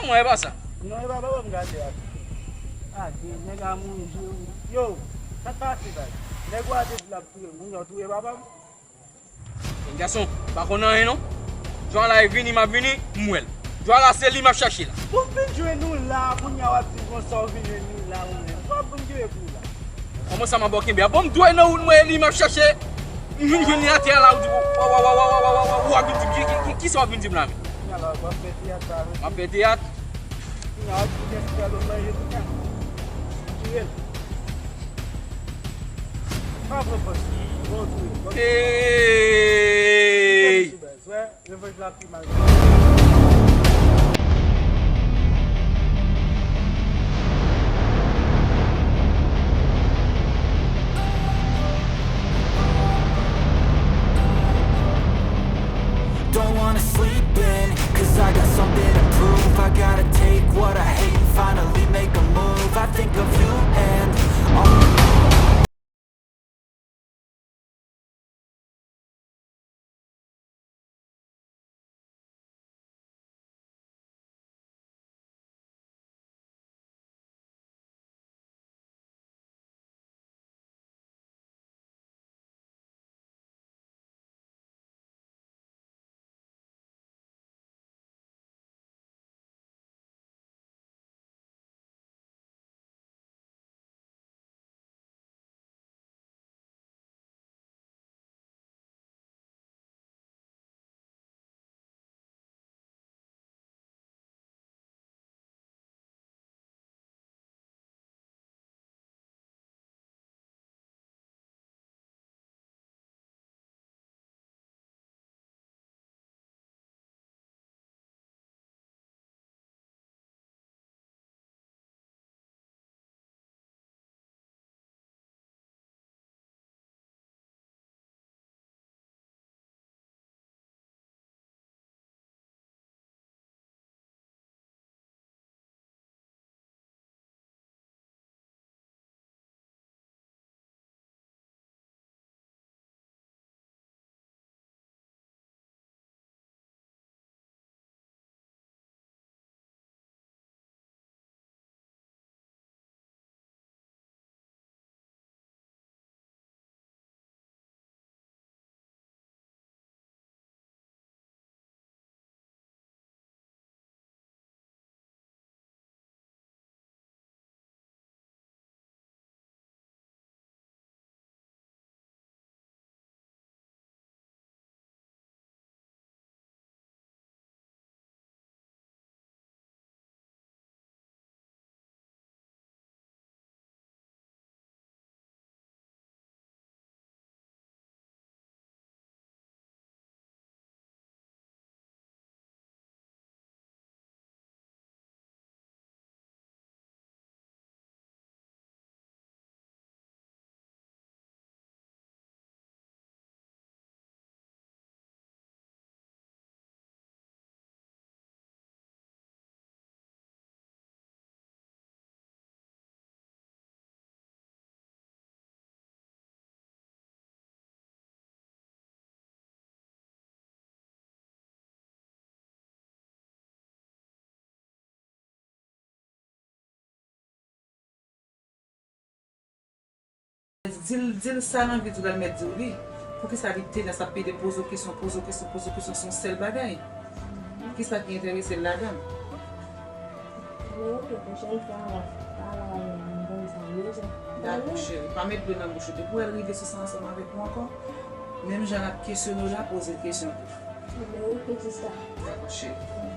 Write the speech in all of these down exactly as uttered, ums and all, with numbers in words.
Non, e pa sa. Non, e pa papa m gade a. A, gen nèg a manje wi. Yo, sa k pase, baz? Nèg ou a te di l ap touye m, kounye a w touye papa m? Gason, pa konn anyen non. Jwala e vini, m ap vini, m wè l. Jwala se li m ap chache la. Ou vin jwenn nou la, kounye a w ap di konsa w vin jwenn nou la ou menm. Ou ap vin jwe pou la. Kòman sa m ap bò kenbe a? Bon, m dwe nan wout mwen, e li m ap chache. M vin jwenn li atè a la, ou di, wa, wa, wa, w ap vin di, ki, ki, ki, kisa w ap vin di m la menm? Kounye a la, w ap fè teyat la, wi. M ap fè teyat. Kounye a, w ap di, kèk fè lòt manje kounye a. Tire l. Pa pran pòz. Bon, touye. Bon. Hey! Revanj la pi mal. Don't wanna sleep in, cause I got something to prove. I gotta take what I hate and finally make a move. I think of you and all. Di l, di l sa l anvi di w, l al mèt di w li. Poukisa li tenas ap pede poze w kesyon, poze w kesyon, poze w kesyon sou yon sèl bagay? Kisa ki enterese l ladan l? Men oke, pwochèn fwa, w ap pale avè m konsa, deja. Dakò, cheri. Pa met dlo nan bouch ou. Depi w wè l rive sou sa ansanm avèk ou ankò, menm jan l ap kesyone w la, poze l kesyon tou. Men oke, sista. Dakò, cheri. Mhm.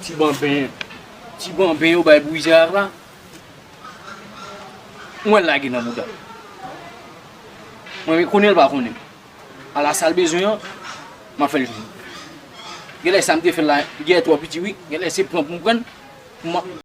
Ti banben, ti banben yo bay bouyi Jera la. Mwen lage nan bouda. Mwen konnen l pa konnen. Ala sa l bezwen an, m ap fè l jwenn. Genlè sa m te fè la, genlè twò piti wi. Genlè se pran pou m pran. Pou m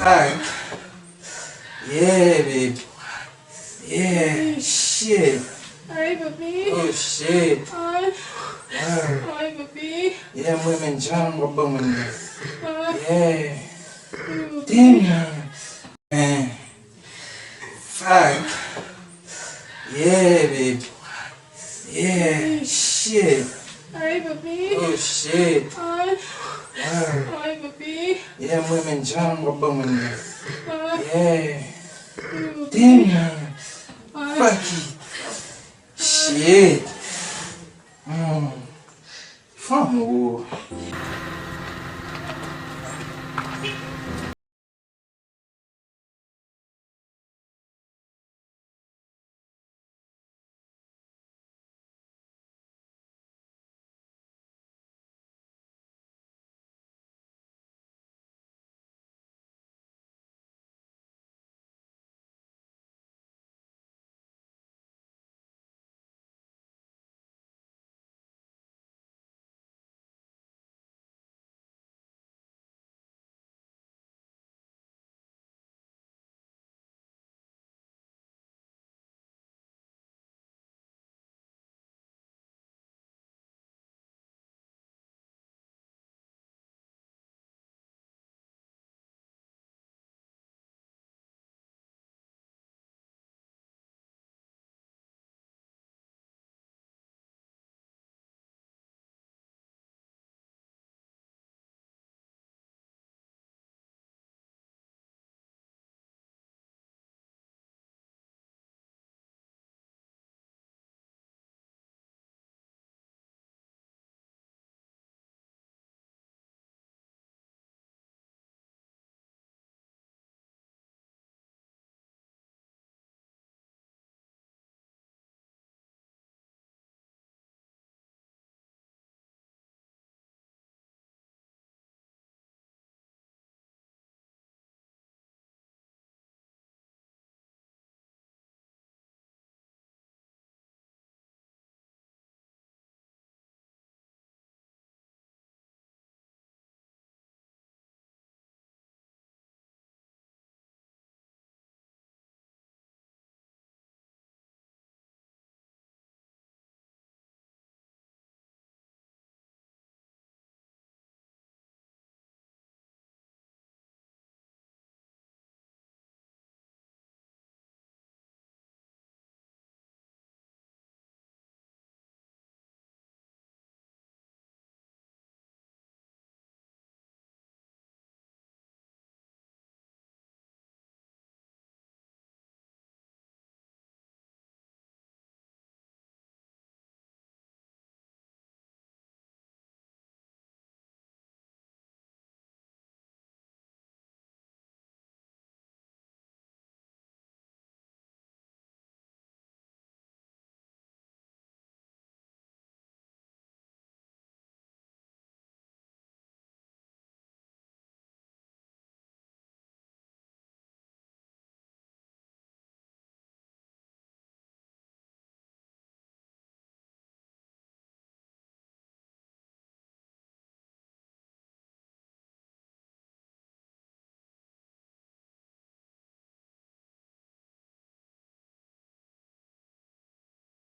Fuck. Yeah, babe. Yeah, shit. Ay, papi. Oh, shit. Ay. Ah. Ay, papi. Yeah, mwen menm, jan w ap ban mwen nan. Ah. Yeah. Ay, papi. Damn, man. Man. Fuck. Yeah, babe. Yeah, shit. Ay, papi. Oh, shit. Ay. Ah. Ay, papi. Yeah, mwen menm, jan w ap ban mwen nan. Ah. Yeah. Ay, papi. Damn, man. Ay. Fuck it. Shit. Mm. Fanm ou.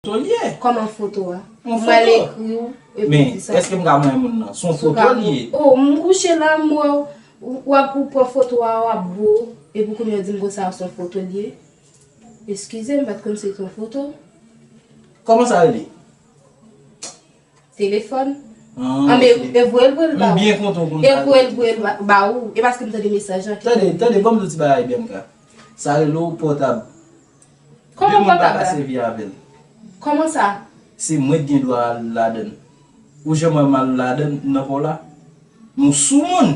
Foto l ye. Kòman foto a? Yon Mwen al foto. Ekri w epi w Men, di sa. Èske m ka manyen moun nan? Se yon foto l ye. Oh, m kouche la, m wè w, w ap ou pran foto a, w ap bo, epi w kounye a w di m konsa se yon foto l ye. Eskize m, m pa t konn se te yon foto. Kòman sa rele? Telefòn. Ah, Anben, ok. e voye l pou l ba M ou. byen kontan w konn E voye l pou l ba- ba ou. E paske m tande mesaj lan. Tande, tande, ban m di w ti bagay, B M K. Sa rele w pòtab. Kòman Depi w pa pòtab ka la? Sèvi avè l. Kòman sa? Se mwen ki gen dwa al ladan l. Ou janm wè m al ladan l nan pa w la? Nou sou moun.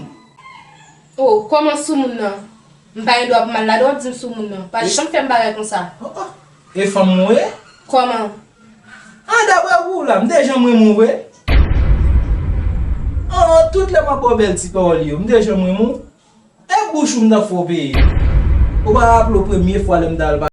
Oh, kòman sou moun nan? M pa gen dwa pou m al ladan w, w ap di m sou moun nan. Pa janm fè m bagay konsa. Oh, oh. E fanm mwen ye? Kòman? Ah, daprè ou la, m te janm renmen w vre? Oh, tout lè m ap ba w bèl ti pawòl yo, m te janm renmen w? E bouch ou m t ap fè w peye. Ou pa raple w premye fwa lè m t al pa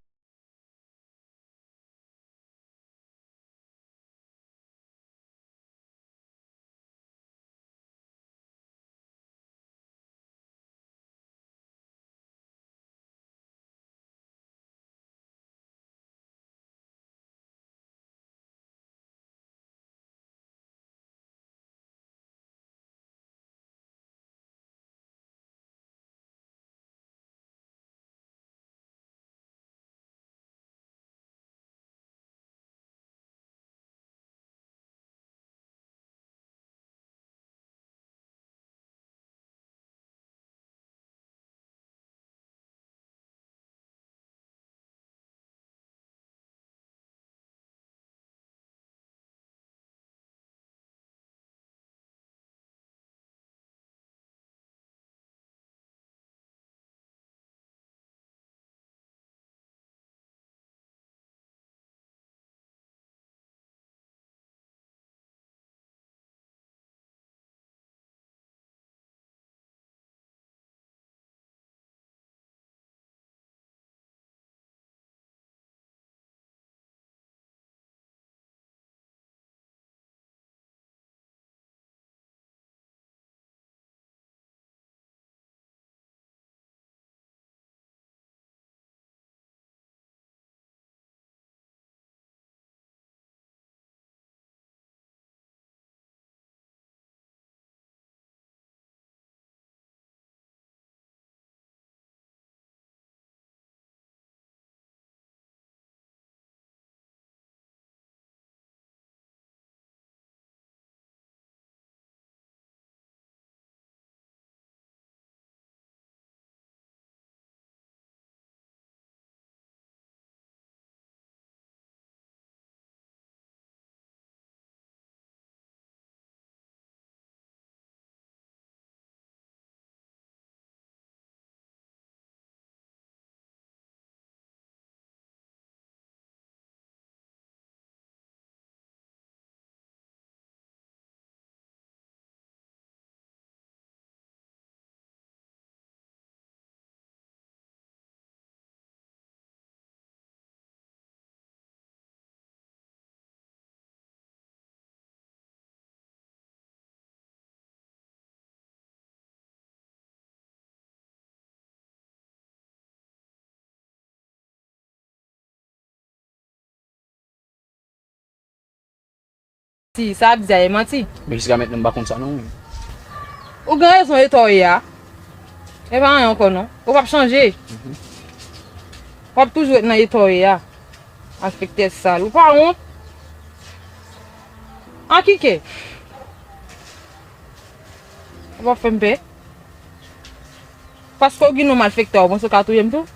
Manti, sa ap di a e manti. Men jiska mentnan m pa konn sa non. Ou gen rezon eta w ye a. E pa anyen ankò non. Ou p ap chanje. W ap toujou ret nan eta w ye a. Malfektè sal. Ou pa wont? An kike. Ou p ap fè m pè. Paske w gen non malfektè, w panse w ka touye m tou?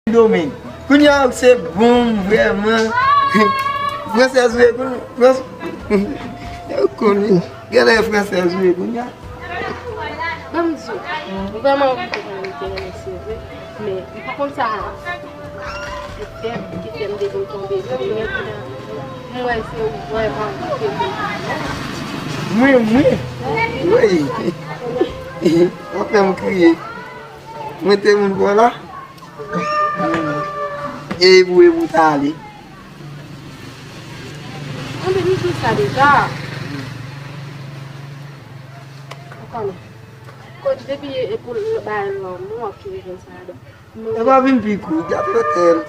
Sendomeng. Kounye a se bon vrèman. Fransèz vre kounye a. Frans- Yo konnen. Genlè fransèz vre kounye a. Ban m di w, vrèman ou te konn te renmen se vre, men m pa konn sa ki fè m, ki fè m te vin tonbe sou li, men kounye a, m wè se ou vrèman ki fè m. Mwen, mwen, wi. Ou fè m kriye. Mwen te moun bò la. E pou, e pou ta ale. Anben, nou di sa deja. Ou konnen. Kot depi e pou l bay lanmou, w ap toujou jwenn sa ladan. E pa vin pi kou, gad lòtèl. M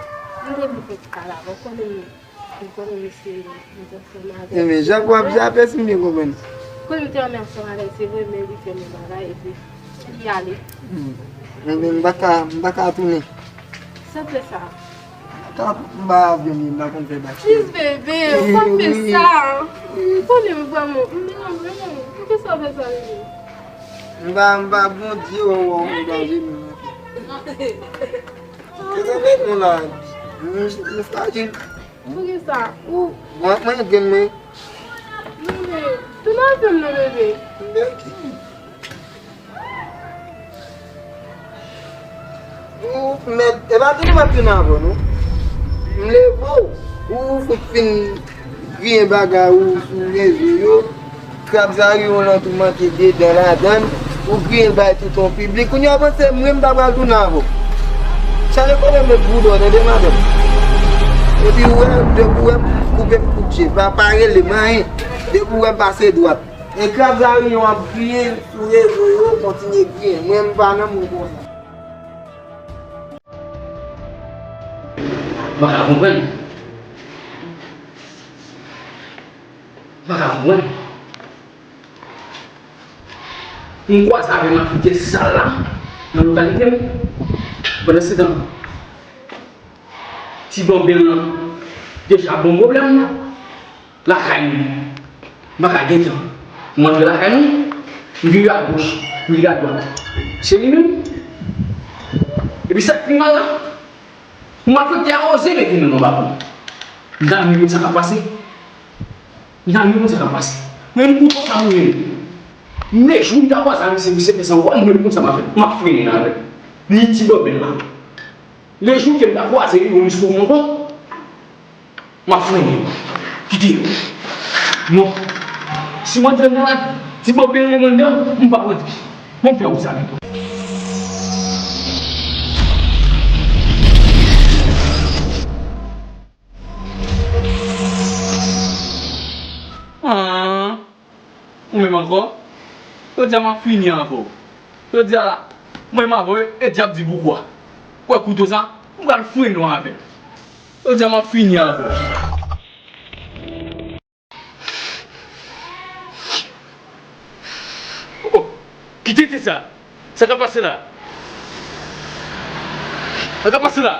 te vin fè ti pale avè w, konnen, m konnen misye, m te ansanm avè l. Ebyen, jan w ap jape, si m byen konprann. Konnen m te ansanm avè l, se vre, men li fè m yon bagay, epi li ale. Hmm. Ebyen, m pa ka, m pa ka tounen. Sa vle sa. Tap ba avyon li, m pa konn fè bak. Please, bebe, ou pa fè sa. Ou konnen m vrèman, m renmen w, renmen w. Poukisa w fè sa, bebe? M pa, m pa Bondye, wè, wè, m pa vle menm. Kisa fè nou la? Nou, nou frajil. Poukisa? Ou. Mwen, mwen, grenn mwen. Non, men, tounen avè m non, bebe. Bebe. Ou mèt, e pa tounen m ap tounen avè w non. M leve w, ou fout fin griyen bagay ou sou rezo yo. Krab zari yo lan tou manke de dan ladan l, ou griyen bay tout yon piblik. Kounye a w panse mwen m pa pral tounen avè w. Chale kole met boudon tande madanm. Epi ou wè, depi ou wè m koupe m kout je. Pa, pa rele m anyen. Depi ou wè m pase dwat. E krab zari yo ap griyen sou rezo yo, kontinye griyen. Mwen m pa nan moun konsa. M pa ka konprann. M pa ka konprann. M kwaze avè yon Afriken sal la nan lokalite m. Pandansetan, ti Bòben lan deja ban m pwoblèm. Lakay nou. M pa ka gen tan. M antre lakay nou, m vire agoch, m vire adwat. Se li menm. Epi sa k pi mal la, malfektè a oze mete men nan bab mwen. M ta renmen konn sa k ap pase. M ta renmen konn sa k ap pase. Men m kontan sa mwen ye. Lejou m ta kwaze avè misye, misye fè sa, m renmen konn sa m ap fè. M ap frennen avè l. Ni ti Bòben la. Lejou ke m ta kwaze li, yon misye pou mwen ankò. M ap frennen. Kite yo. Non. Si m antre nan la, ti Bòben renmen anndan, m p ap rantre. Men fè ou sa pito. Ah, ou menm ankò? Jodi a m ap fini avè w. Jodi a la, mwen menm avè w, e dyab di poukwa. Kwè kouto sa, m pral frennen w avè l. Jodi a m ap fini avè w. Oh, ki tenten sa? Sa k ap pase la? Sa k ap pase la?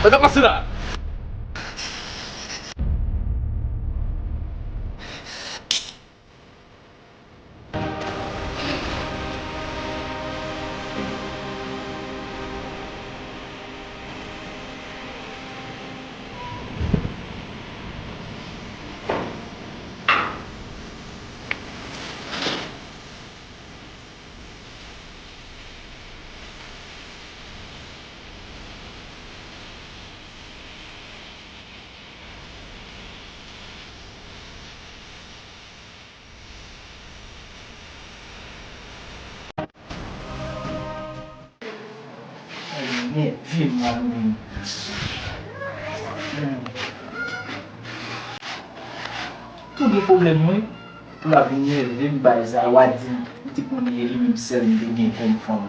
Sa k ap pase la? Nève m la menm. Tou gen pwoblèm mwen, pou l ap vin nève m bay sa, w a di m, m te konnen e li menm sèl m te gen kòm fanm.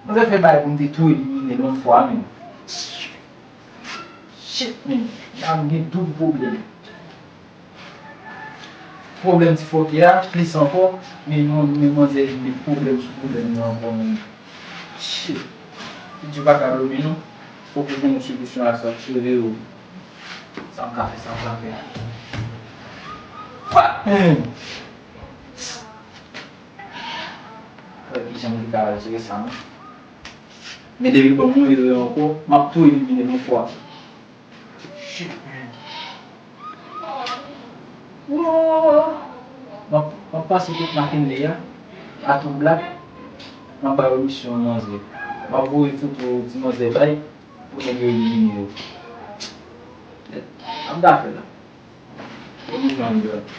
Mwen te fè bagay pou m te tou elimine l yon fwa menm. Shit, men, la m gen doub pwoblèm. Pwoblèm ti fòkè a, plis ankò, men, men manzè vin met pwoblèm sou pwoblèm nan ankò, men. Shit. Bidjou pa ka dòmi, non. Fòk ou jwenn yon solisyon a sa, cheve yo. Sa m ka fè, sa m ka fè. Fuck, man! Wè kijan m te ka jere sa, non? Men depi l ban m yon erè ankò, m ap tou elimine l yon fwa. Shit, man. Woy! M ap, m ap pase tout McKinley a, a tout Black, m ap ba yo misyon manzè. M ap voye foto ti manzè bay pou nèg yo elimine yo. M ap da fè la. Yo bezwen ann dwèt.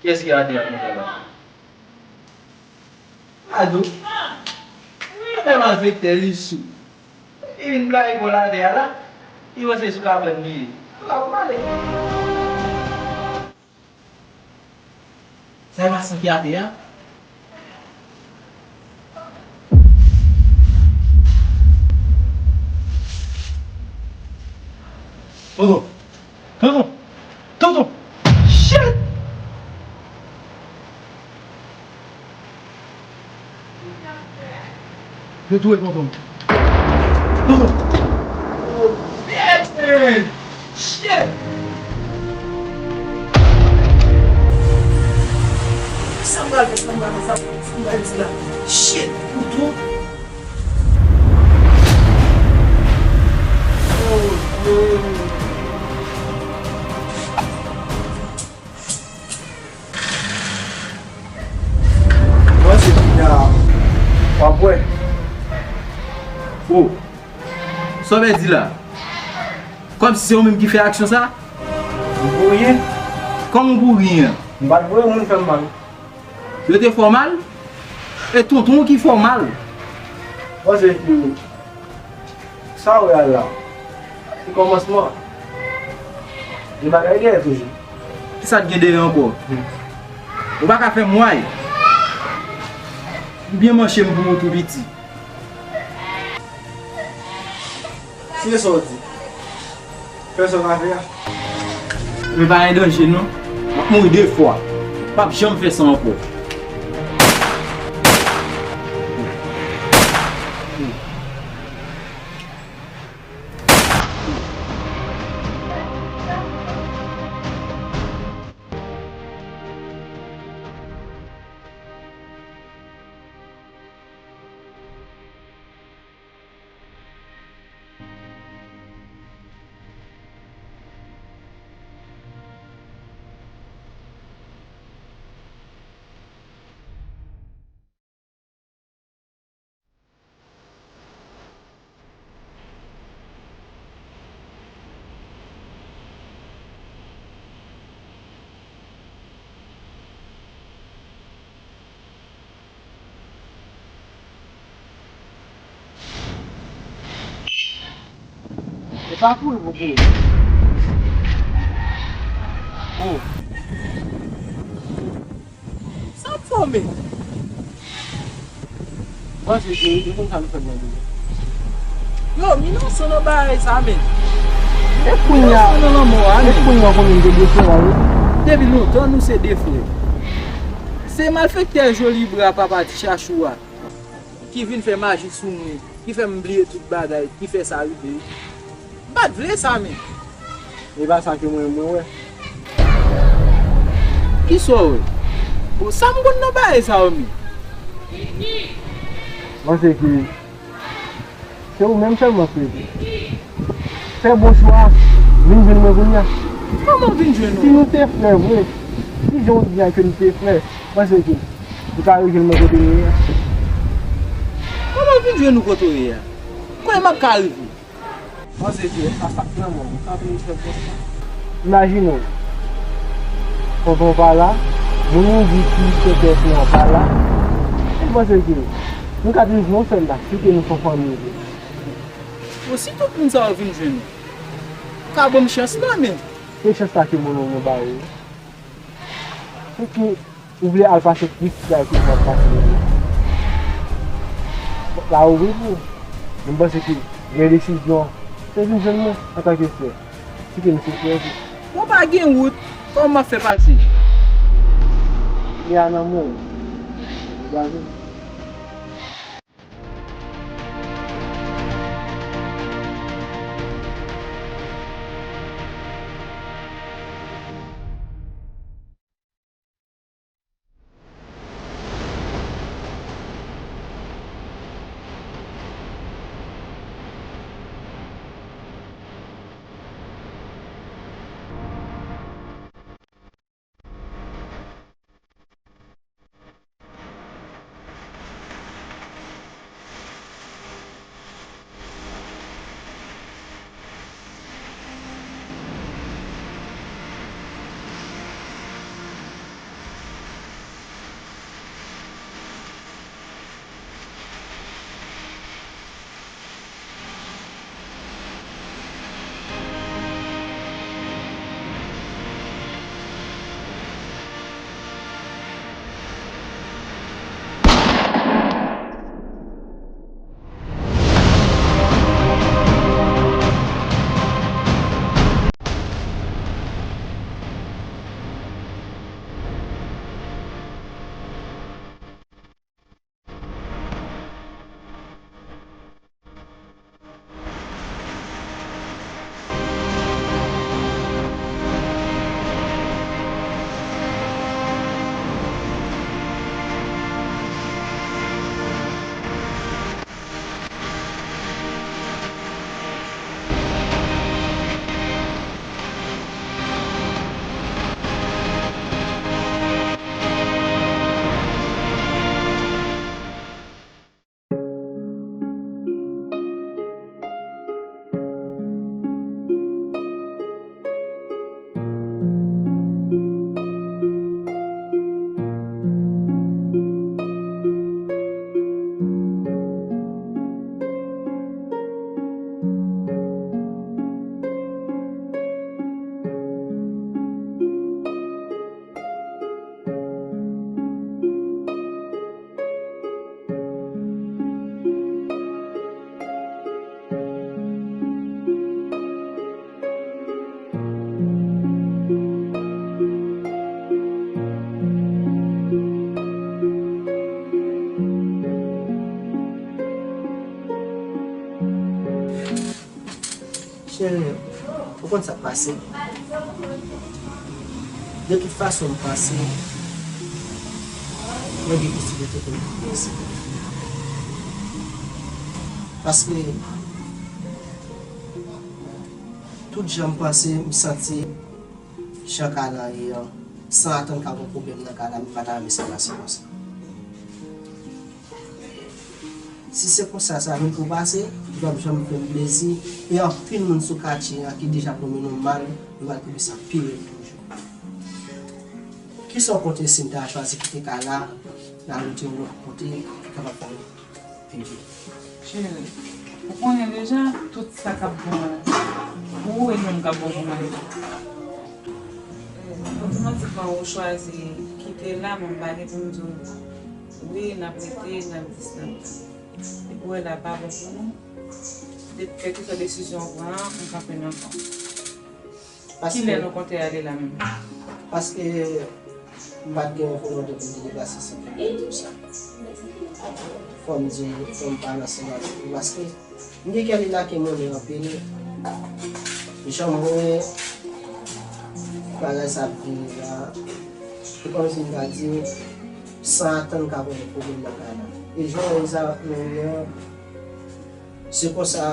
Kiyès ki atè a konsa la? Ado. Wi, men malfektè, li sou. Li vin blayi bò latè a la. Li panse sou kabann li ye. L ap pale. Sa e pa san ki atè a? Tonton! Tonton! Tonton! Shit! Yo touye tonton. Tonton. Oh, shit, man. Shit. Sa m pral fè, sa m pral fè, sa m pral di la. Shit, tonton. Oh, no. Mwen se kounya w ap wè. O, sa w vle di la? Kòmsi se ou menm ki fè aksyon sa? M pou ryen. Kòman w pou ryen? M pa t voye moun fè m mal. Yo te fè w mal? E tonton w ki fè w mal? Mwen se ki Sa w wè a la, se kòmansman. Gen bagay dèyè toujou. Kisa k gen dèyè ankò? Hmm. Ou pa ka fè m wè. M byen manche m pou ou tou piti. Se sa w di. Fè sa w ka fè a. Men pa gen danje non. M ap mouri de fwa. M p ap janm fè sa ankò. E pa kouri pou kouri. Oh. Sa ap fòme. Panse ke li konn sa l fè mwen deja. Yo, m inosan nan bagay sa, men. E kounya, m inosan nan lanmò a, men. E kounya w konnen m te defè la, wi. Depi lontan, nou se de frè. Se malfektè Jolibra, papa Ti Chachou a, ki vin fè maji sou mwen, ki fè m bliye tout bagay, ki fè sa rive. M pa t vle sa, men. E pa sa ke mwen, mwen wè. Kisa w wè? Bon, sa m konn nan bagay sa yo, men? Mwen se ki, se ou menm sèlman ki rete. Fè bon chwa, vin jwenn mwen kounye a. Kòman w vin jwenn mwen? Si nou te frè vre, si jan w di a ke nou te frè, mwen se ki, ou ka rejwenn mwen kote m ye a. Kòman w vin jwenn ou kote w ye a? Kote m ap ka rive? Panse ke a sa k nan men w, ou ka vin fè konsa. Imajine w, tonton w pa la, moun ou di ki te kè fi an pa la. Ou panse ke nou ka vin jwenn yon sèl la, si ke nou se yon fanmi vre. Bon, si tout moun sa yo vin jwenn ou, ou ka ban m chans la, men. Se chans la ke moun ou ba ou. Se ke ou vle al pase plis bagay ke sa ap pase yo. La ouvri pou ou. Men m panse ke gen desizyon. Se vin jwenn mwen antanke frè. Si ke nou se frè vre. Bon, pa gen wout. Kòman m ap fè pase? Li a nan men w. Ou pa vle? Ou konn sa k pase? De tout fason, m panse mwen gen posiblite pou m kite isit. Paske tout jan m panse, m santi jan Kala ye an, san atann ka gen pwoblèm nan Kala, m pa ta renmen sa pase konsa. Si se konsa sa vin pou pase, li p ap janm fè m plezi. E anpil moun sou katye a ki deja pran m nan mal, yo pral twouve sa pi rèd toujou. Kisa w panse si m ta chwazi kite Kala, n al rete yon lòt kote ki kapab fè m pi byen? Cheri, ou konnen deja tout sa k ap bon pou ou e menm k ap bon pou mwen. Otomatikman, ou chwazi kite la, mwen m pa gen pou m di w wi, n ap rete, n ap di si, n ap di sa. Depi w wè la pa bon pou nou, depi kèlkeswa desizyon w pran an, m kanpe nan kò w. Kilè nou konte ale la menm? Paske m pa t gen yon volonte pou m te deplase, se pou m di w sa. Fò m di, fò m pale ansanm avèk ou, paske m gen kè li lake monnen anpil. Jan m wè bagay sa ap vini la, se kòmsi m ta di w, san atann ka poze pwoblèm nan kay la. E jan w wè sa ap vini an, se konsa,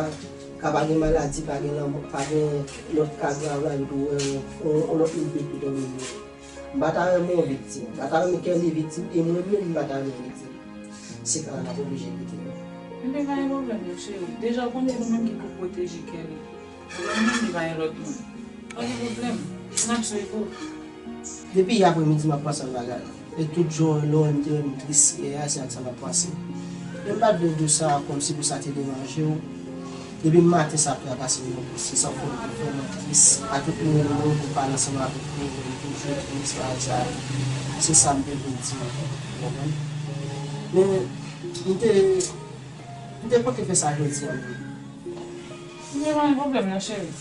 ka pa gen maladi, pa gen lanmò, pa gen lòt ka grav la, epi w wè yon, yon, yon lòt moun vin pi dòmi. M pa ta renmen yon viktim. M pa ta renmen Kelly viktim. E mwen menm, m pa ta renmen viktim. Se Kala m ap oblije kite. Ebyen, pa gen pwoblèm, non, cheri. Deja, ou konnen nou menm ki pou pwoteje Kelly. Ou konnen li pa gen lòt moun. Pa gen pwoblèm. N ap swiv ou. Depi yè apremidi, m ap panse an bagay. E tout jou, lè w wè m te wè m tris yè a, se ak sa m ap panse. Men m pa t vle di w sa kòmsi pou sa te deranje w. Depi maten sa ap trapase m nan plis, se sa k fè m te vrèman tris. A tout moman m pale ansanm avèk ou, m toujou tris, bagay sa. Se sa m te vle di w, ou konprann? Men, m te, m te konte fè sa jodi a menm. Ebyen, pa gen pwoblèm, non, cheri.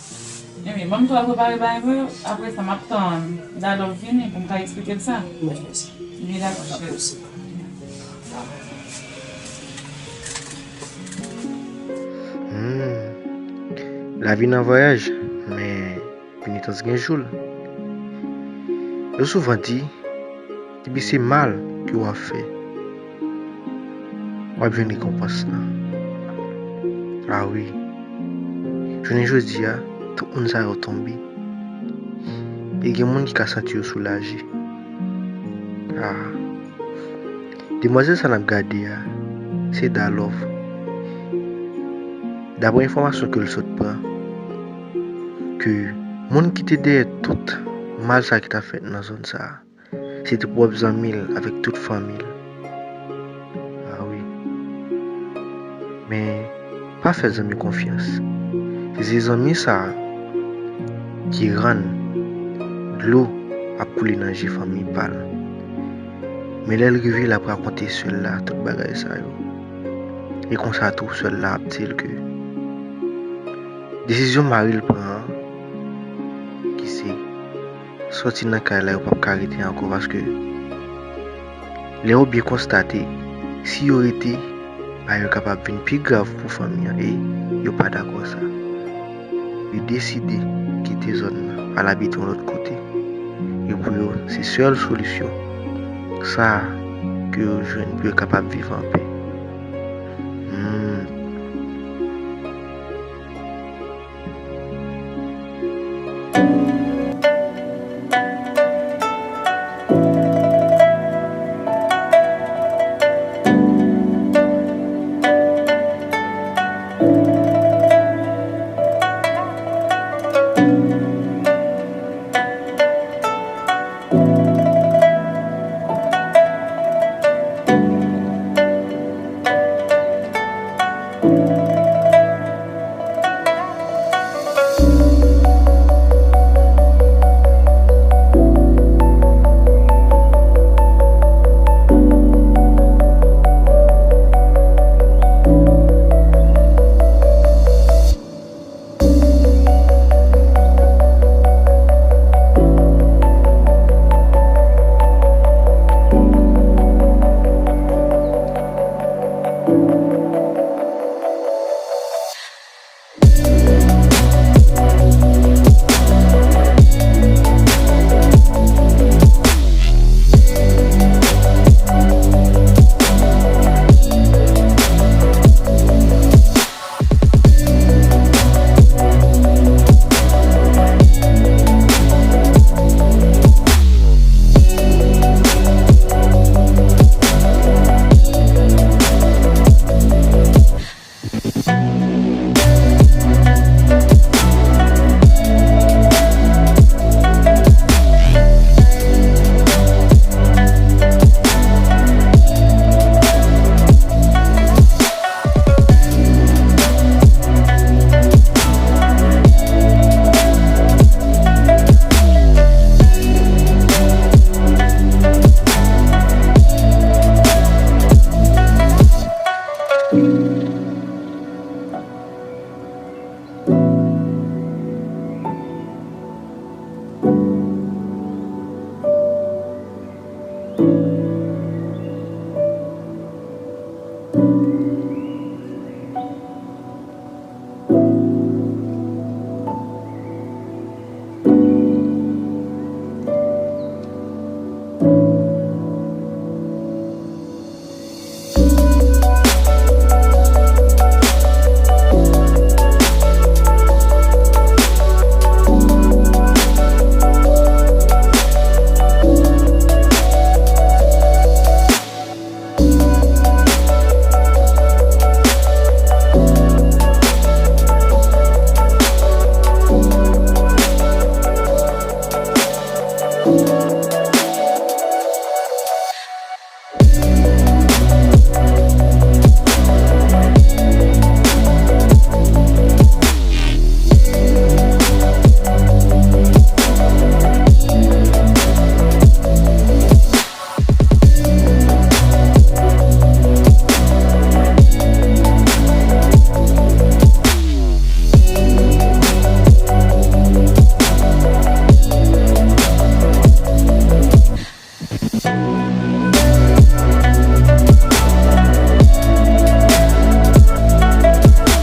Ebyen, ban m tou al prepare bagay mwen yo, apre sa, m ap tann Dadòf vini pou m ka eksplike l sa. Mèsi. Ebyen, dakò, cheri. Hmm. Lavi nan vwayaj, men penitans gen jou l. Yo souvan di, depi se mal ke w ap fè, w ap jwenn rekonpans lan. A wi. Jounen jodi a, tout moun sa yo tonbe. E gen moun ki ka santi yo soulaje. Ah. Demwazèl sa n ap gade a, se Dalove. Daprè enfòmasyon ke l sot pran, ke moun ki te dèyè tout mal sa ki t ap fèt nan zòn sa a, se te pwòp zanmi l avèk tout fanmi l. A wi. Men, pa fè zanmi konfyans. Se, se zanmi sa a ki rann dlo ap koule nan je fanmi pa l. Men lè l rive, l ap rakonte sè l la tout bagay sa yo. E konsa tou, sè l la ap di l ke desizyon mari l pran an, ki se sòti nan kay la, yo p ap ka rete ankò, paske lè yo byen konstate, si yo rete, bagay yo kapab vin pi grav pou fanmi an, e yo pa dakò sa. Yo deside kite zòn nan, al abite yon lòt kote. E pou yo, se sèl solisyon sa a ke yo jwenn pou yo kapab viv anpè.